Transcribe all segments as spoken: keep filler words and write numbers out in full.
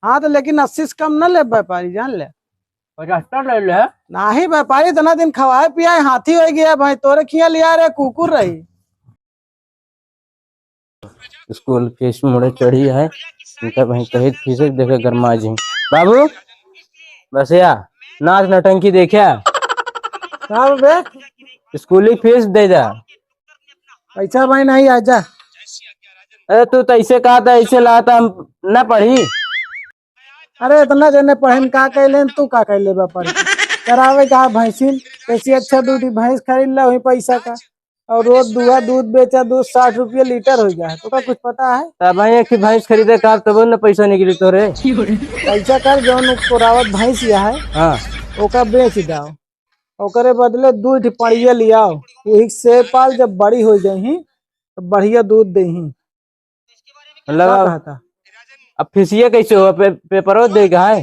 हाँ, तो लेकिन अस्सी से कम न ले व्यापारी, जान ले। पचहत्तर ले ले। नाही व्यापारी, इतना दिन खवाए पियाए हाथी होइ गया भाई, तोरे खिया लिया रे कुकुर रही। स्कूल फीस मुड़े चढ़ी है, इनका भाई कहित फीस देखे गरमा जी। बाबू, बस या, नाच नौटंकी देखे। का बे? स्कूल की फीस दे जा। पैसा भाई नहीं, आजा। अरे तू तो ऐसे कहा था, ऐसे लाता, हम ना पढ़ी। अरे इतना जने पढ़न का कैले, तू का कैले बा पढ़ के? करावे का भैंसिन, कैसी अच्छा दूध भैंस खरीद ला वही पैसा का, और रोज दुहा दूध बेचा, दूध साठ रुपये लीटर हो गया है, तो का कुछ पता है? तब भाई एक ही भैंस खरीदे का, तब न पैसा निकली तोरे। पैसा कर जौन कोरावत भैंस या है, हाँ। ओका बेच दाओ, ओकरे बदले दू ठी पड़िया लियाओ, वही से पाल, जब बड़ी हो जाही तो बढ़िया दूध देही। मतलब का अब, कहता? अब फीसिया कैसे हो? पे-, पेपरो दे के है?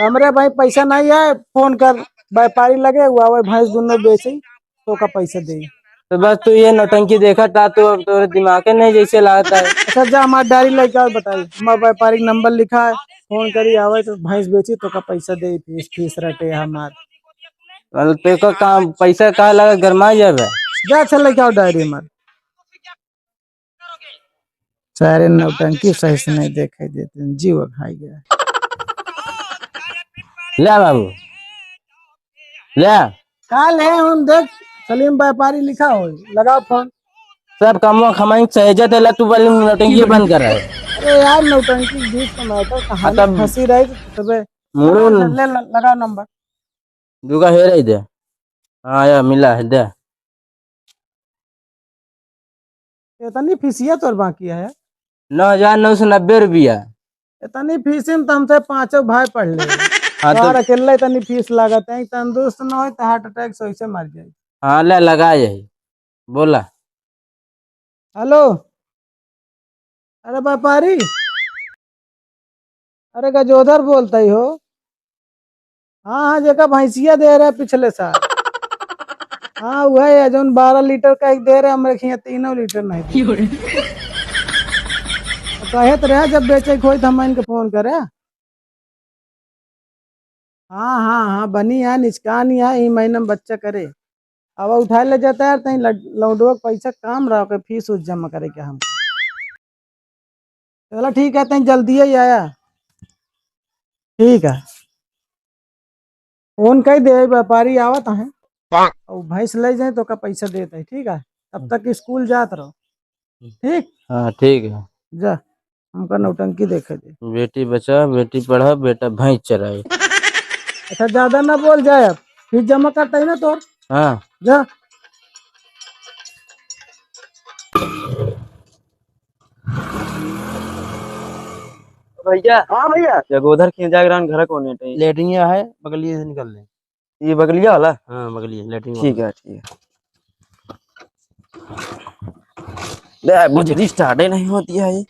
हमरे भाई पैसा नहीं है, फोन कर व्यापारी लगे, वो आवे भैंस दोनों बेची, तो का पैसा दे। तो बस तू ये नौटंकी देखा था, तो अब तोरे दिमाग के नहीं जैसे लागता है। अच्छा जा हमार डायरी लेके आओ, बताई हमार व्यापारी नंबर लिखा है, फोन करी आवे तो भैंस बेची तो का पैसा दे, फीस फीस रटे हमार। मतलब ते का काम, पैसा का लगा गरमा जाबे। जा अच्छा लेके आओ डायरी हमार। सारे नौटंकी सही से नहीं देखे देते हैं, जीव घाई गया। ले बाबू, ले। का ले हम देख, सलीम व्यापारी लिखा हो, लगाओ फोन। सब कमवा खमाई सहेजत है, ला तू वाली नौटंकी बंद कर रहा है। अरे यार, नौटंकी बीच में मैटर कहानी हाँ, तब फंसी रही, तबे मुड़ो न- ले, ले, लगाओ नंबर। दुगा हेर दे। हाँ, या मिला है, दे। इतनी फीसिया तोर बाकी है? नौ हजार नौ सौ नब्बे रुपया। इतनी फीस में तो हमसे पांचों भाई पढ़ ले। हाँ, तो यार, अकेले इतनी फीस लागत है, तंदुरुस्त न होई तो हार्ट अटैक से वैसे मर जाई। हाँ, ले लगा यही, बोला। हेलो, अरे व्यापारी, अरे गजोधर बोलता ही हो? हाँ, हाँ, जेका भैंसिया दे रहे पिछले साल। हाँ, वह है जौन बारह लीटर का एक दे रहे, हमरे खिया तीनों लीटर नहीं दे। तो कहे तो रहे, जब बेचे के होई तो हम इनके फोन करे। हाँ, हाँ, हाँ, बनी है, निचकानी है, ई महीना में बच्चा करे। अब उठाए ले जाता है, तहीं लड-, लौंडवा के पैसा काम रहा, ओके फीस उस जमा करे के हमको। चला ठीक है, तहीं जल्दी ही आया। ठीक है, फोन कई दे, व्यापारी आवत है, और भैंस ले जाए तो का पैसा देता है, ठीक है? तब तक स्कूल जात रहो, ठीक? हाँ, ठीक है। जा, हमका नौटंकी देखे दे। बेटी बचा, बेटी पढ़ा, बेटा भैंस चराए। अच्छा, ज्यादा ना बोल जाए, अब फीस जमा करता ही ना तोर। हाँ। जा। भैया। हाँ भैया। जगोधर के जागरण घर कौन है? लेटरिन है, बगलिए से निकल ले। ये बगलिया वाला? हाँ, बगलिया, लेटरिन वाला। ठीक है, ठीक है। ले, बिजली स्टार्ट ही नहीं होती है ये।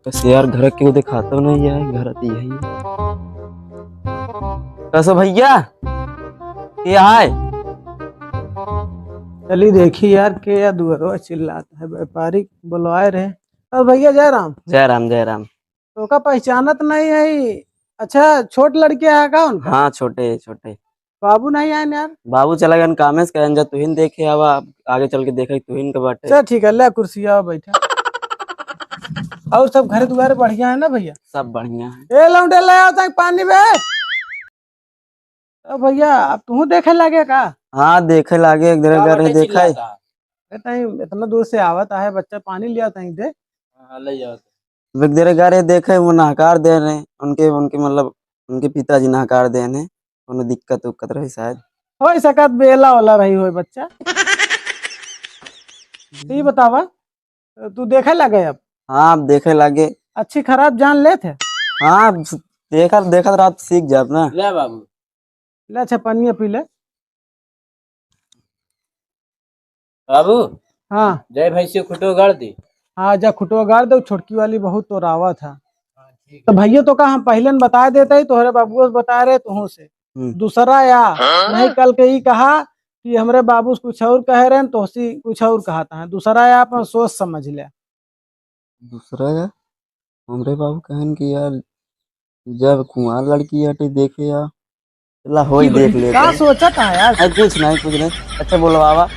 बस यार, घर के वो दिखाता नहीं है, घर तो यही है। कैसे भैया, के आए? चली देखी यार, के या दुअरवा चिल्लात है, व्यापारी बुलवाए रहे। और भैया जय राम। जय राम, जय राम। तो का पहचानत नहीं है? अच्छा, छोट लड़के है का उनका? हाँ, छोटे, छोटे। बाबू नहीं आए यार? बाबू चला गए कामे से, कहन जा तुहिन देखे आवा, आगे चल के देखे तुहिन के बाटे। चल ठीक है, ले कुर्सी आवा बैठा। और सब घर दुआरे बढ़िया है ना भैया? सब बढ़िया है। ए लौंडे, ले आओ तक पानी बे। ओ भैया, अब तू देखे लागे का? हाँ, देखे लागे, एक जगह का गए रहे, बाटे देखा है। चिल्लाता? ए, तहीं इतना दूर से आवत आहे बच्चा, पानी लिया तहीं दे। हाँ, ले जाओ। एक जगह गए रहे, देखे, वो नहकार दे रहे, उनके, उनके मतलब, उनके पिताजी नहकार दे रहे, कोनो दिक्कत उक्कत रही शायद। होई सकत बेला वाला रही होई बच्चा। तू ही बतावा, तू देखे लागे अब? हाँ, अब देखे लागे। अच्छी खराब जान लेत है? हाँ, अब देखत, देखत रहत सीख जाब ना। ले बाबू। ले अच्छा, पनिया पी ले। बाबू। हाँ। जय भैंसी खुटो गाड़ दी। हाँ, जा खुटो गाड़ दो, छोटकी वाली बहुत तोरावत है। तो भैया, तोका हम पहिले न बताए देत ही, तोहरे बाबुओ से बताए रहे, तुहू से। हम्म। दूसरा या, हाँ? नहीं कल के ई कहा कि हमरे बाबू से कुछ और कहे रहे, तोहसी कुछ और कहत है। दूसरा या, अपन सोच समझ ले। दूसरा या, हमरे बाबू कहन कि यार, जब कुंवार लड़की हटे देखे या, ला होई देख लेते का हैं। सोचत है यार? अरे कुछ नहीं, कुछ नहीं। अच्छा बोलवावा।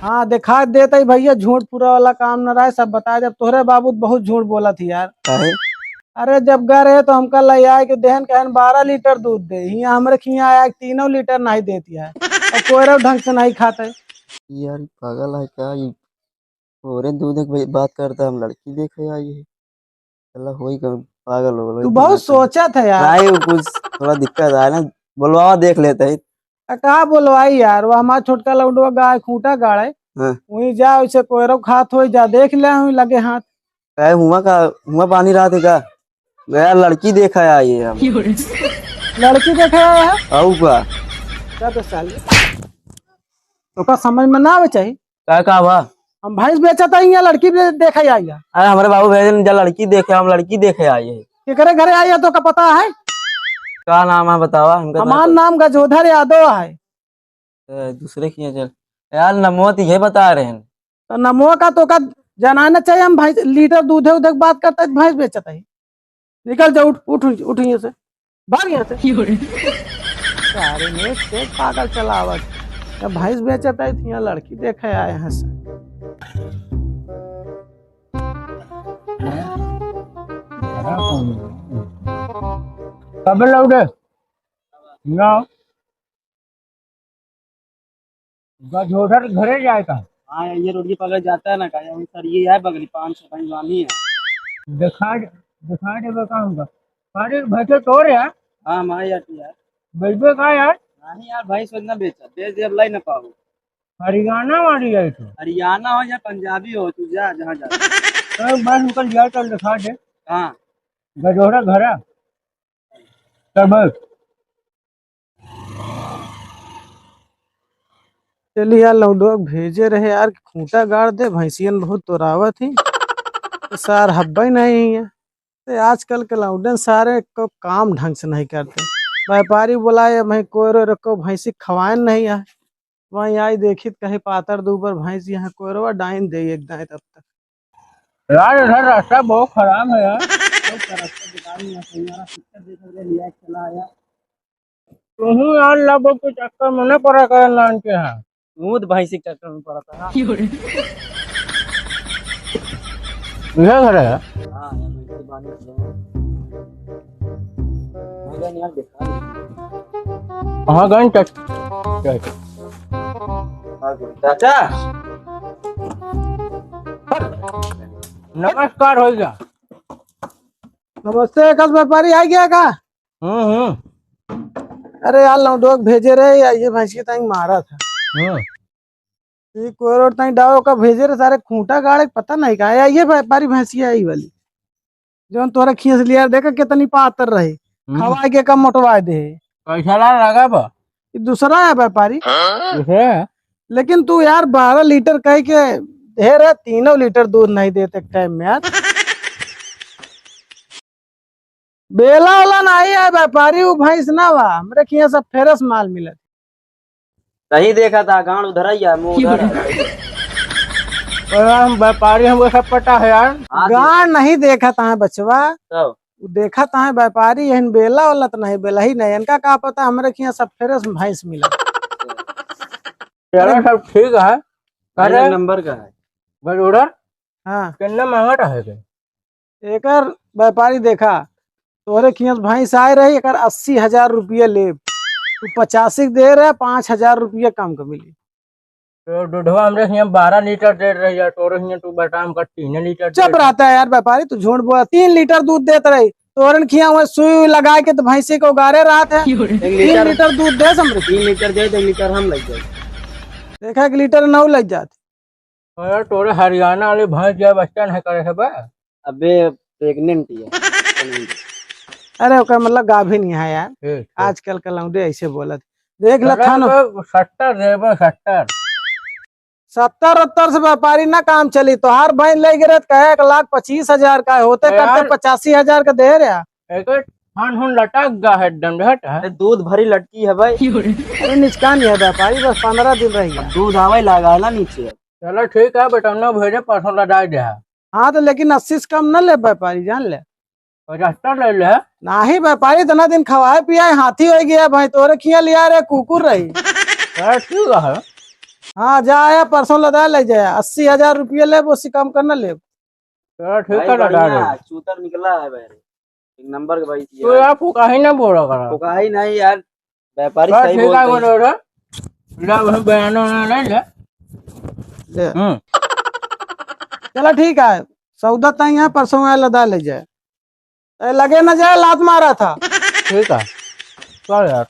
हाँ, देखा देत ही भैया, झूठ पूरा वाला काम न रहे, सब बताए देब। तोहरे बाबू बहुत झूठ बोलत ही यार। काहे? अरे जब गए रहे तो हमका ले आए के देहन, कहन बारह लीटर दूध दे, हियाँ हमरे खियाँ आया कि तीनों लीटर नहीं देती है, और कोयरो ढंग से नहीं खाते। यार, ई पागल है का? ई तोरे दूध के भाई बात करता, हम लड़की देखे आई है। चला होई का, पागल हो गलो, तू इतना बहुत सोचत है यार। नहीं, वो कुछ थोड़ा दिक्कत आए ना, बोलवावा देख लेते हैं। आ, का बोलवाई यार, वो हमार छोटका लौंडवा गाय खूंटा गाड़े, हाँ। वहीं जा, उसे कोयरो खात होई जा, देख ले हुई लगे हाथ। काहे हुआ का, हुआ पानी रहत है का? गया लड़की देखा आई है हम। लड़की देखे आया है? आऊ का? क्या तो साले, तोका समझ में ना आवे चाहिए। का, का बा? हम भैंस बेचत आई है, लड़की बे-, देखे आई है। अरे हमरे बाबू भेजन जा लड़की देखे, हम लड़की देखे आई है। केकरे घरे आई है, तोका पता है? का नाम है बतावा, हमका हमार नाम गजोधर यादव है। ए, दूसरे की है चल। यार, नमवा तो ये बता रहे हैं। तो नमवा का तोका जनाना चाहिए, हम भैंस लीटर दूधे उधे के बात करता है, भैंस बेचत है। निकल जा, उठ, उठ, उठ यहाँ से, भाग यहाँ से। सारे में से पागल चलावत। जब भैंस बेचत है, तो यहाँ लड़की देखे आए हैं से। कब लौटे? ना। गजोधर घरे जाए का? हाँ, ये रोड के पकड़ जाता है ना का, ये सर ये है बगली पाँच सौ कहीं बानी है। दिखा दे, दिखा दे बे काम का। अरे भैंसे तोर यार। हाँ, हमारे यार यार। बेचबे का यार? नहीं यार, भैंस वैस ना बेचा, बेच दे, अब लाई ना पाओ। हरियाणा वाली है तो। हरियाणा हो या पंजाबी हो, तू जा जहाँ जा। तो बस निकल जाए तो दिखा दे। हाँ। गजोधर घरा। चल बस। चलिए यार, लौंडवा के भेजे रहे यार, खूंटा गाड़ दे, भैंसियन बहुत तोरावत ही, तो सार हब्बे नहीं है। तो आजकल के लौंडन सारे को काम ढंग से नहीं करते। व्यापारी बुलाए, "भाई कोयरो रखो, भैंसी खवाएन नहीं है।" वहीं आई देखित कहीं पातर दूबर भैंस यहाँ कोयरवा डाइन दे एक दाएं तब तक। यार, इधर रास्ता बहुत खराब है यार। बहुत खराब रास्ता, बेकार में है, यार, पिक्चर देखने के लिए चला आया। तुहू यार लगो के चक्कर में न पड़ा कर नान के यहाँ। तू तो भैंसी के चक्कर में पड़ा था। यह घर है? हाँ, यार, भैंसी बानी है। मजा नहीं यार, बेकार है। कहाँ गए चच-, चाचा? नमस्कार हो गया। नमस्ते, कल व्यापारी आ गया का? हम्म, हम्म। अरे यार, लौंडवा के भेजे रहे, या ये भैंस के ताई मारा था। हम्म। ये कोयरोड ताई डाव का भेजे रहे, सारे खूंटा गाड़े, पता नहीं कहाँ। या ये व्यापारी भैंसिया आई वाली, जौन तोरा खींच लिया, देखा कितनी पातर रही, हम्म। खवाए के कम मोटवाए दे। कैसा ला लगा बा? ये दूसरा है व्यापारी। दूसरा है? लेकिन तू यार, बारह लीटर कह के ढेर है, तीनों लीटर दूध नहीं देते एक टाइम में यार। बेला वाला नहीं है व्यापारी, वो भैंस ना बा, हमरे खिया सब फ्रेश माल मिलत। सही देखा था, गांड उधर ही है, मुंह उधर है। अरे हम व्यापारी, हमको सब पता है यार। हाँ, गांड नहीं देखा था बचवा, तब? वो देखा था व्यापारी, यहन बेला वाला तो नहीं, बेला ही नहीं, इनका का पता, हमरे खिया सब फ्रेश भैंस मिलत। चलो, सब ठीक है। पहले अरे नंबर का है। गजोधर? हाँ। कितना महंगा रहे थे? एकर व्यापारी देखा, तोहरे खियाँ से भैंस आए रही, एकर अस्सी हजार रुपया लेब। तू पचासी के दे रहे, पाँच हजार रुपया कम के मिली। तो दूधवा हमरे हियाँ बारह लीटर दे रही है, तोरे हियाँ तू बताम का तीन लीटर दे चुप रही। रहता है यार व्यापारी, तू झूठ बोला। तीन लीटर दूध देत रही, तोरन खिया हुआ सुई उई लगा के तो भैंसी को उगारे रहत है। एक तीन लीटर लीटर दूध दे हमरे। तीन लीटर दे, एक लीटर हम लग जाए। देखा, एक लीटर नौ लग जात। अरे तोरे हरियाणा वाली भैंस जब बच्चा नहीं करे है बा। अबे प्रेग्नेंट ही है। अरे ओकर मतलब गाभिन ही है यार। ठीक, ठीक। आजकल के लौंडे ऐसे बोलत। देख ले अरे खानो। तो सत्तर देबे, सत्तर। सत्तर उत्तर से व्यापारी ना काम चली। तोहार भैंस ले गिरे त कहे एक लाख पच्चीस हजार का है, होते ए करते यार। पचासी हजार का दे रहा। एक ठन हुन लटक गा है, एकदम हट है। अरे, दूध भरी लटकी है भाई। अरे, निचका नहीं है व्यापारी, बस पन्द्रह दिन रह गया। दूध आवे लागा है ना नीचे। चलो ठीक है बेटा, ना भेजे, परसों लदाई दे है। हाँ, तो लेकिन अस्सी से कम ना ले व्यापारी, जान ले। पचहत्तर ले ले। नाही व्यापारी, इतना दिन खवाए पियाए हाथी हो गया भाई, तोरे खिया लिया रे कुकुर रही। चलो ठीक है। हाँ, जा आया, परसों लदा ले जाया, अस्सी हजार रुपये ले, वो से कम करना ले। चलो ठीक भाई, है, लदा बढ़िया, ले। चूतर निकला है भाई, एक नंबर के भाई। तो यार, फुकाही ना बोला करा। फुकाही नहीं यार, व्यापारी चलो सही ठीक है, बोलते हैं। बोलो रे। ला, हम बयानो ना ले ले। ले। हम्म। चलो ठीक है, सौदा तय है, परसों आया, लदा ले जाए। ए, लगे न जाए, लात मारा था। ठीक है, चल यार।